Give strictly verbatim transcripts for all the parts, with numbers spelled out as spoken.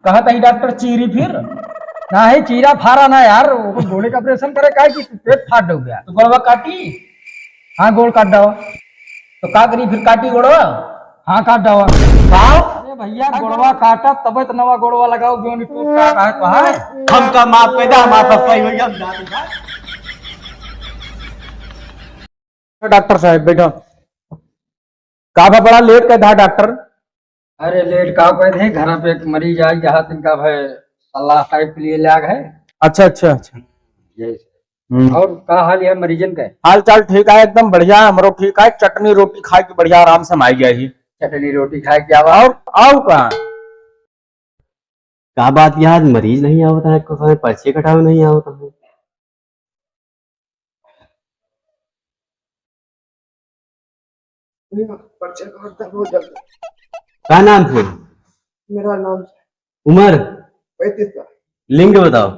कहा तही डॉक्टर चीरी फिर? नाही, चीरा फारा ना यार, वो गोड़े का ऑपरेशन करे, काहे कि पेट फाट हो गया। तो गोड़वा काटी? हाँ, गोड़ काट दो। तो का करी फिर, काटी गोड़वा? हाँ, काट दो। का? अरे भैया, गोड़वा काटा तबे तो नवा गोड़वा लगाओ, जो नहीं टूट का है तो है। हमका माफ कर दे, हमारा सब सही हो गया, हम जाते हैं। डॉक्टर साहब, बैठो। का बा, बड़ा लेट कर दा डॉक्टर? अरे, लेट का कर दे, घर पे एक मरीज आई, यहाँ तिनका भाई सलाह टाइप के लिए लाग है। अच्छा, अच्छा, अच्छा। यही। हम्म। और का हाल है मरीजन के? हाल चाल ठीक है, एकदम बढ़िया, हमरो ठीक है। चटनी रोटी खाए के बढ़िया आराम से हम आई गए ही। चटनी रोटी खाए के आवा। और, और का? का बात यार, मरीज नहीं आवत है, को समय पर्ची कटावे नहीं आवत है। भैया, पर्चा काट दो बहुत जल्दी। का नाम है? मेरा नाम। उम्र? पैंतीस साल। लिंग बताओ।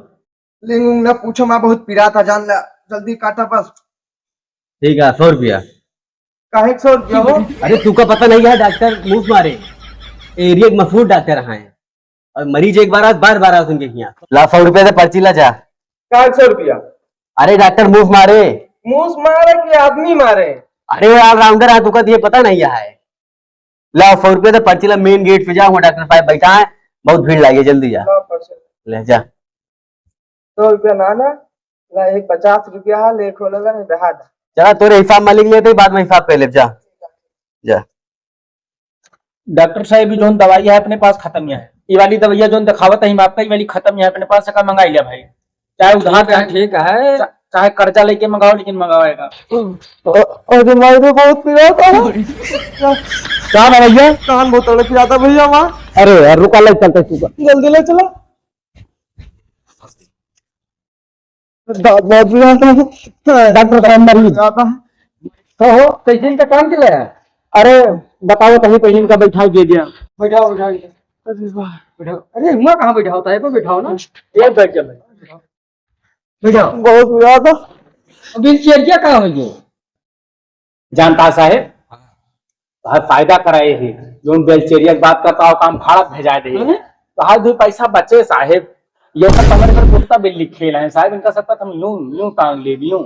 लिंग उंग ना पूछो, मैं बहुत पिरात है, जान ला, जल्दी काटा बस। ठीक है, सौ रुपया। काहे के सौ रुपया हो? अरे, तुका पता नहीं है, डॉक्टर मूस मारे, एरिया के मशहूर डॉक्टर हैं, और मरीज एक बार आत, बार बार आत उनके यहाँ। ला, सौ रुपया दे, पर्ची ला जा। काहे के सौ रुपया? अरे, डॉक्टर मूस मारे। मूस मारे कि आदमी मारे? अरे, वो ऑलराउंडर है, तुका तो ये पता नहीं है। ला, सौ रुपया दे, पर्ची ला, मेन गेट पे जाओ, वहाँ डॉक्टर साहब बैठा है, बहुत भीड़ लागी है, जल्दी जा। ला, पर्ची। ले जा। सौ रुपया ना ना, ला, एक पचास रुपया है, ले खोले ला, नहीं दहा दा। चला, तोरे हिसाब मालिक लेते ही, बाद में हिसाब कर ले, जा। जा। डॉक्टर साहब, ये जोन दवाई है अपने पास, खत्म है। ये वाली दवाइया जोन दिखावत है हम आपका, ये वाली खत्म है अपने पास, का मंगाई लिया भाई। चाहे उधार ठीक है, दे, ठीक है। चा-, चाहे कर्जा लेके मंगाओ, लेकिन मंगाओ एका। अरे माई रे, बहुत पिरात है। का ना भैया? कान बहुत तगड़े पिरात है भैया, वहाँ। अरे यार, रुका, ले चलते तू। जल्दी ले चला। दांत बहुत पिरात है। डॉक्टर साहब, मरीज। पिरात है। कहो, कैसे इनका काम चला है? अरे, बताओ, कहीं पहले इनका बैठा दे दिया। बैठाओ, बैठाओ। अरे वाह। बैठाओ। अरे, हुआ कहाँ बैठा होता है? तो बैठाओ ना। ये बैठ जा भाई। बैठाओ। बहुत बुरा था। अब इन चेरिया कहाँ हो गए? जानता साहेब, तोहार फायदा कराए ही। जोन बेलचेरिया के बात करता हो, काम भाड़ा भेजाए दे। हम्म। तोहार दो पैसा बचे साहेब। ये सब हमारे पर कुत्ता बिल्ली खेल है साहेब, इनका सब हम यूं, यूं टांग ले यूं।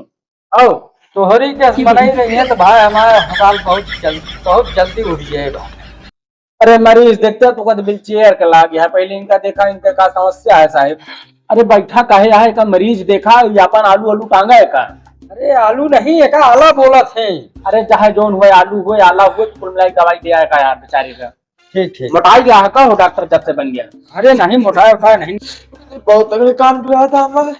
आओ, तोहरी के बनाई रही है तो भाई हमारा हकाल बहुत जल्दी, बहुत जल्दी उठ जाएगा। अरे मरीज देखते हो, तुका तो बिल चेयर के लाग है। पहले इनका देखा, इनका का समस्या है साहेब। अरे बैठा काहे है, का मरीज देखा, ये अपन आलू, आलू टांगा है का? अरे आलू नहीं है का, आला बोलत है। अरे चाहे जौन हुए, आलू हुए, आला हुए, कुल मिलाई दवाई दिया है का यार बेचारे का? ठीक, ठीक। मोटाई गया है का हो डॉक्टर जब से बन गया? अरे नहीं, मोटाई उठाई नहीं। बहुत तगड़े काम किया था हमारे।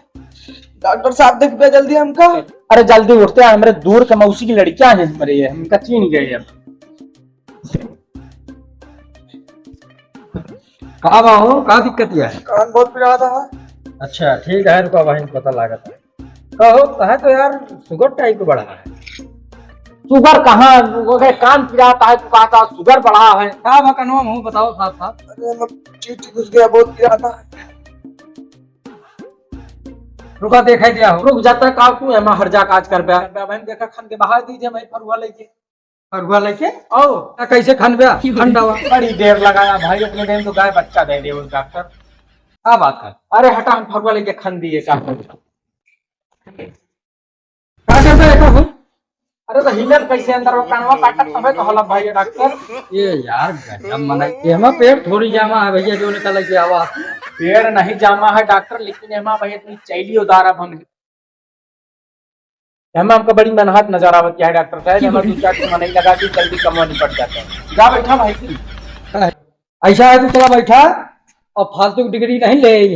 डॉक्टर साहब देख पे जल्दी हमका। अरे जल्दी उठते हैं, हमारे दूर के मौसी की लड़कियां हैं हमारे, ये हमका चीन गए अब। का बा हो, का दिक्कत है? कान बहुत पिरात है। अच्छा, ठीक है, रुका, वहीं पता लागत है। कहो, कहे तो यार, शुगर टाइप बढ़ा है। शुगर कहाँ? वो कहे, कान पिरात है, तू कहा था शुगर बढ़ा है। का बा कनवा मुंह बताओ साफ साफ। अरे, मैं चीटी घुस गया, बहुत पिरात है। रुका, देखा दिया हो। रुक जाता का तू, एमा हर जा काज कर बे। बहन देखा, खन के बाहर दीजिए, मैं फरुआ लेके। फरुआ लेके? आओ। आ, कैसे खनबे? खन डावा। बड़ी देर लगाया भाई, अपने टाइम तो गाय बच्चा दे दे उस डॉक्टर। का बात है? अरे हटा, हम फरुआ लेके खन दिए का। का करबे एका हो? अरे तो हिलत कैसे अंदर वो कानवा काटत तबे तो होला भाई डॉक्टर। ये यार गजब मना, ये हमारा पेट थोड़ी जामा है भैया, जो निकल के आवा। पेट नहीं जामा है डॉक्टर, लेकिन एमा भाई इतनी चैली उदार अब हम एमा हमका बड़ी मेहनत नजर आवत है डॉक्टर साहब, एमा दो चार ठो मनई लगा दी, जल्दी कमवा निपट जाता है। जा बैठा भाई तू। ऐसा है, तू चला बैठा, और फालतू की डिग्री नहीं ले आई है।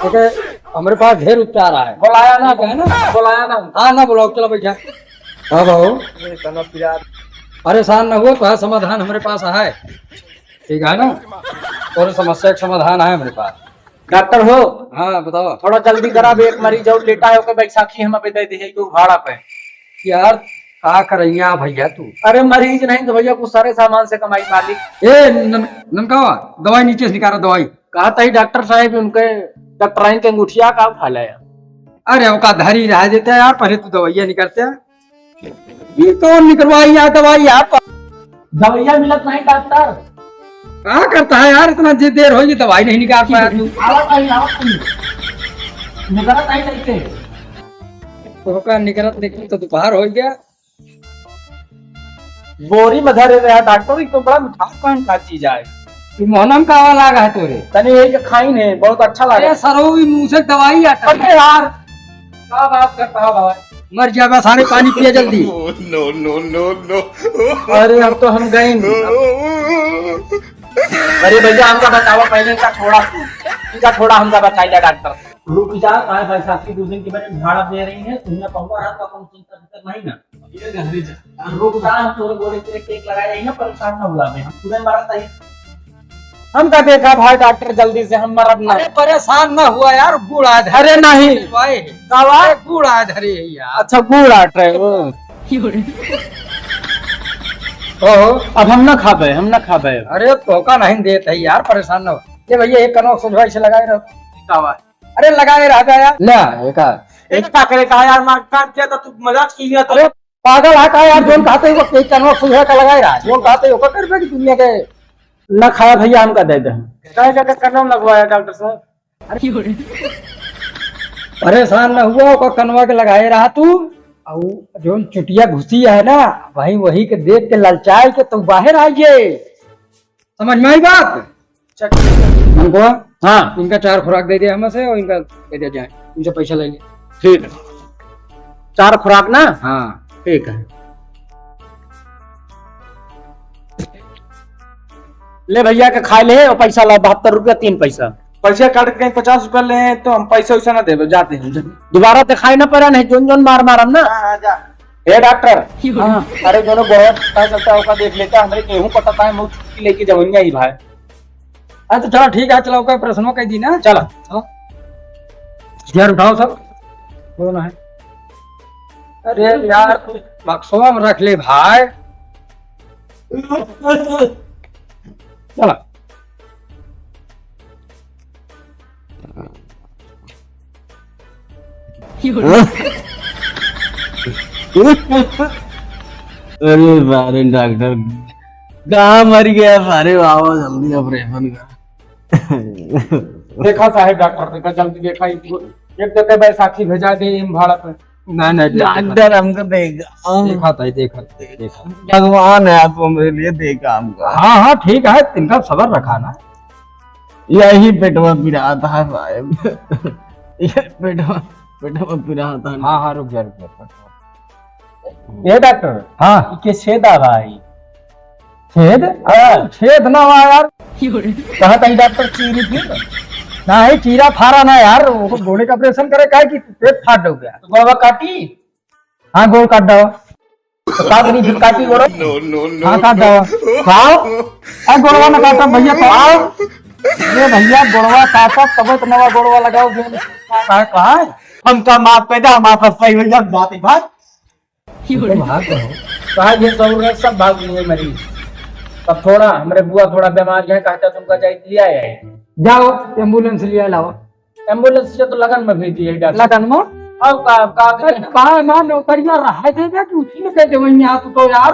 क्योंकि हमारे पास ढेर उपचार है। बुलाया ना, ठीक है ना? बुलाया ना। हाँ, ना बुलाओ, चला बैठा। हाँ बाबू। ये तना पिरात। परेशान ना हुआ, तो है समाधान हमारे पास है। ठीक है ना? और समस्या का समाधान है हमारे पास। डॉक्टर हो? हाँ, बताओ। थोड़ा जल्दी करा, एक मरीज और लेटा है, ओके बैसाखी हम अबे दे दे, तू भाड़ा पे। यार, का करैया भैया तू? अरे मरीज नहीं तो भैया, कुछ सारे सामान से कमाई मालिक। ए, नन-, ननकावा, दवाई नीचे से निकाला, दवाई। कहा था ही डॉक्टर साहब, उनके डॉक्टराइन के अंगूठिया का उठा लाया। अरे, ओका धरी रह देते यार, पहले तू दवाइया निकालते। ये कौन निकलवाई यार दवाई यार? दवाइया मिलत नहीं डॉक्टर। का करता है यार, इतना जे देर होइगी, दवाई नहीं निकाल पाया तू। आवत आई, आवत आई। निकलत आई कैसे? तो का निकलत, लेकिन तो दोपहर हो गया। बोरी में धरे रहा डॉक्टर, ई तो बड़ा मिठास कौन का चीज आए। ई मोहनम का वाला लागा है तोरे? तनी यही के खाइन है, बहुत अच्छा लगा। अरे सरऊ, ई मुंह से दवाई आता। अरे यार, का बात करता है भाई? मर जा बस, सारे पानी पिया जल्दी। No, no, no, no। अरे अब तो हम गए नहीं। अरे भैया, हमका बचावा, पहले इनका छोड़ा तू, इनका छोड़ा, हमका बचाई जा डॉक्टर। रुक जा, काहे बैसाखी दो दिन के बाद भाड़ा दे रही है, तुमने कहूँगा रात का कौन चिंता फिकर नहीं ना। ये घरे जा। रुक जा, हम तोरे गोरे तेरे टेक लगाए रही है, परेशान ना हुआ मैं, हम तुझे मारा था। हमका देखा भाई डॉक्टर, जल्दी से हम मरब ना। अरे परेशान ना हुआ यार, गुड़ आ धरे। अरे नहीं। भाई। का बा? अरे गुड़ आ धरे है यार। अच्छा गुड़ आट रहे हो। ओहो। अब हम ना खाबे, हम ना खाबे। अरे तोका नहीं देत है यार, परेशान ना हो। ये भैया एक कनवा सुझवाई से लगाए रहो। का बा? अरे लगाए रह जा यार। ले एका। एक का करे कहा यार, मार काट दिया तो तू मजाक कीजिए तो। अरे पागल है का यार, जोन कहते ही वो एक कनवा सुझवाई का लगाए रहा, जोन कहते ही ओका करबे की दुनिया के। ना खाया भैया, हमका दे दे। काहे का कनवा लगवाया डॉक्टर साहब? अरे परेशान ना हुआ, ओका कनवा के लगाए रहा तू। और जोन चुटिया घुसी है ना, वही, वही के देख के ललचाए के तू बाहर आइए। समझ में आई बात? चेक। हमको हाँ। इनका चार खुराक दे दिया हमसे और इनका दे दिया जाए, इनसे पैसा ले ले। ठीक है, चार खुराक ना? हाँ। ठीक है, ले भैया के खाए ले और पैसा ला, बहत्तर रुपया तीन पैसा। पैसा काट के कहीं पचास रुपया ले हैं तो हम पैसा वैसा ना देबे, जाते हैं। दोबारा दिखाई ना पड़ा, नहीं जोन जोन मार मारम ना। हाँ, हाँ, जा। हे डॉक्टर। हाँ। अरे जोनो गोड़वा टूटा चलता है, ओका देख लेता, हमरे गेहूं कटता है, मुंह छुट्टी लेके जवनिया ही भाई। हाँ तो चलो ठीक है, चलो ओका ऑपरेशन कर दी ना। चलो। चलो। यार उठाओ सब। कौन है? अरे यार, बक्सवा में रख ले भाई। चलो। अरे बारे डॉक्टर, कहाँ मर गया? अरे बाबा, जल्दी ऑपरेशन कर। देखा साहेब डॉक्टर, देखा जल्दी देखा, एक, एक तो के बैसाखी भेजा दे एम भाड़ा पे। ना, ना, डॉक्टर हमको देखा। देखा था, देखा, देखा। भगवान है, आप हमरे लिए देखा हमको। हाँ, हाँ, ठीक है, तिनका सबर रखा ना। यही पेटवा पिरात है साहेब। ये पेटवा, पेटवा पिरात है। हाँ, हाँ, रुक जा, रुक जा। ए डॉक्टर, हाँ। इके छेद आ भाई। छेद? हाँ। छेद ना हुआ यार। कहा था डॉक्टर चीरी थी? ना है, चीरा फारा ना यार, वो गोड़े का ऑपरेशन करे, काहे कि पेट फाट हो गया। तो गोड़वा काटी? हाँ, गोड़ काट दो। तो काट दी, फिर काटी गोड़ो। No, no, no, हाँ, काट दो। खाओ। ए, गोड़वा ना काटो भैया, तो आओ। ये भैया, गोड़वा काटो, तब तो नवा गोड़वा लगाओ। कहाँ, कहाँ है? हमका माफ कर दे, हमारे पास सही भैया, बात ही बात। तो भाग रहो। कहा ये सब रहे, सब भाग लिए मरीज। तब थोड़ा हमरे बुआ थोड़ा बीमार है, कहता तुमका जाए लिया आए। जाओ, एम्बुलेंस लिया लाओ। एम्बुलेंस से तो लगन में भेज दिए डॉक्टर। लगन में? अब का, अब का करें? कहाँ ना नौकरियाँ रहा थे क्या कि उसी में कह दे वहीं हाथ तो यार।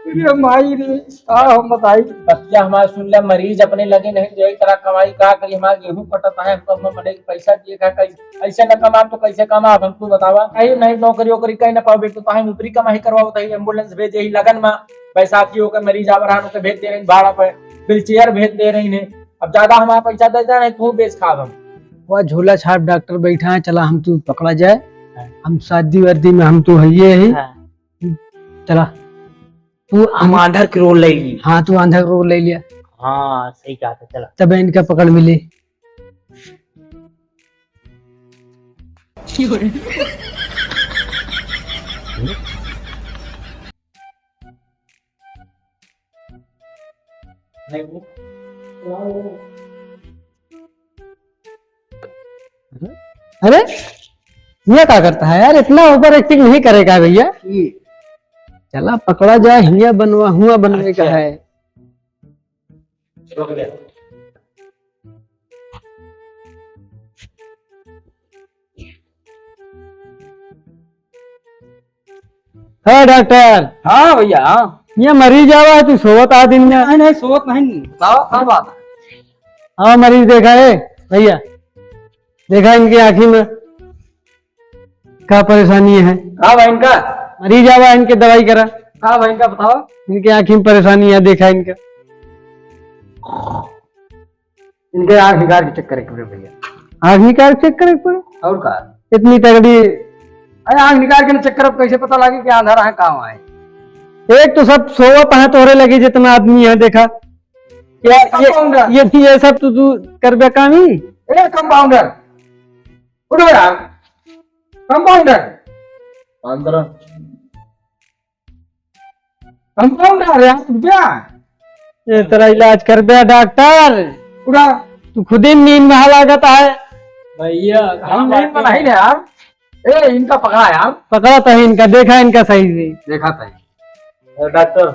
अरे माई रे, का हम बताई? बतिया हमार सुन ले, मरीज अपने लगे नहीं, तो यही तरह कमाई का करी, हमार गेहूं कटत है, हमको अपना मने पैसा दिए का, कैसे, ऐसे न कमा तो कैसे कमा, अब हमको बतावा। कहीं नहीं नौकरी वोकरी कहीं ना पावे, तो ताहे ऊपरी कमाई करवाओ, ताहे एम्बुलेंस भेजे ही लगन में, बैसाखी होकर मरीज आ रहा, उनके भेज दे रहे भाड़ा पे, व्हील चेयर भेज दे रहे हैं। अब ज्यादा हमारा पैसा दे दे रहे, तू बेच खाब हम। वह झोला छाप डॉक्टर बैठा है, चला हम तू पकड़ा जाए, हाँ। हम शादी वादी में हम तू हइये ही। हाँ। चला। तू हम आंध-, आंधर के रोल ले ली। हाँ, तू आंधर के रोल ले लिया। हाँ, सही कहा था, चला। तब इनका पकड़ मिली। अरे, ये क्या करता है यार, इतना ओवर एक्टिंग नहीं करेगा भैया। चला पकड़ा जाए, हिया बनवा, हुआ बनवे का है। है डॉक्टर। हाँ भैया, हाँ। ये मरीज आवा है, तू सोवत आ दिन में। नहीं, नहीं, सोवत नहीं। बताओ, का बात है? हाँ, मरीज देखा है भैया, देखा इनके आँखी में का परेशानी है। का बा इनका? मरीज आवा, इनके दवाई करा। का बा इनका, बताओ। इनके आँखी में परेशानी है, देखा इनका। इनके आँख निकाल के check करे के पड़े भैया। आँख निकाल के check करे के पड़े? और का? इतनी तगड़ी। अरे, आँख निकाल के ना check करब, कैसे पता लागे कि अंधारा है, कहाँ है? एक तो सब सोवत है तोहरे लगे जितना आदमी है, देखा। ये, ये, compounder। ये, ये सब तू, तू करबे काम ही? ए, compounder, उठो यार। Compounder। अंदर। Compounder यार, उठ गया। ये तेरा इलाज करबे डॉक्टर। उठा। तू खुद ही नींद में लागत है। भैया, हम नींद में नहीं यार। ए, इनका पकड़ा यार। पकड़ा तो है इनका, देखा इनका सही से। देखा तो है। ए, डॉक्टर।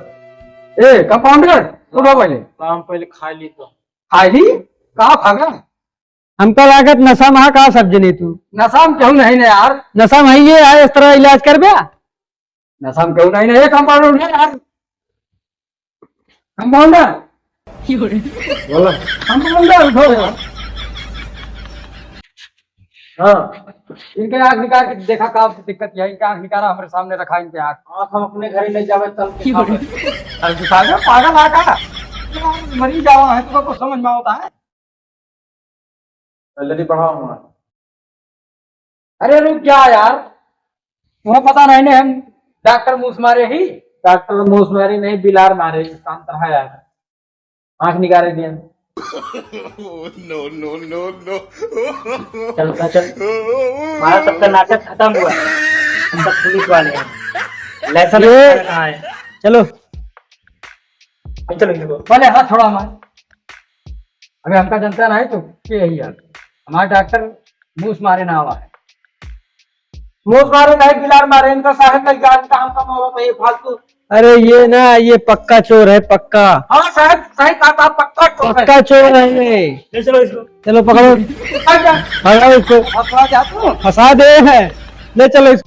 ए, compounder, उठो पहले। काम पहले खा ली तो। खा ली? का भागा? हमका लागत नशा में का सब जने तू। नशा में क्यों नहीं ना यार? नशा में है ये, आए इस तरह इलाज करबे? नशा में क्यों नहीं ना, ये compounder उठो यार। Compounder। बोला। Compounder उठो यार। हाँ। इनके आँख निकाल के देखा का दिक्कत है, इनके आँख निकाला, हमारे सामने रखा इनके आँख। आँख हम अपने घर ही ले जावे, चल के खावे। अब दिखा दे, पागल है का? मरीज आवा है, तुमको कुछ समझ में होता है? Salary बढ़ाओ हमारा। अरे रुक जा यार, तुम्हें पता नहीं ने हम डॉक्टर मूस मारे ही। डॉक्टर मूस मारे नहीं, बिलार मारे, शांत रहा यार। आँख निकाले दिए। No, no, no, no। चल, चल, चल। हमारा सबका नाटक खत्म हुआ। हम सब पुलिस वाले हैं। License ये कहाँ है? चलो। चलो, चलो। पहले हाथ छोड़ा हमारा। अबे हमका जनता नहीं तो के है यार? हमारा डॉक्टर मूस मारे ना आवा है। मूस मारे नहीं, बिलार मारे, इनका साहब का ज्ञान का हमका मावा में ये फालतू। अरे ये ना, ये पक्का चोर है, पक्का। हाँ साहब, सही कहा था, पक्का चोर है। पक्का चोर है ये। ले चलो इसको। चलो पकड़ो। आ जा। पकड़ो इसको। फंसा जा तू। फंसा दे है। ले चलो इसको।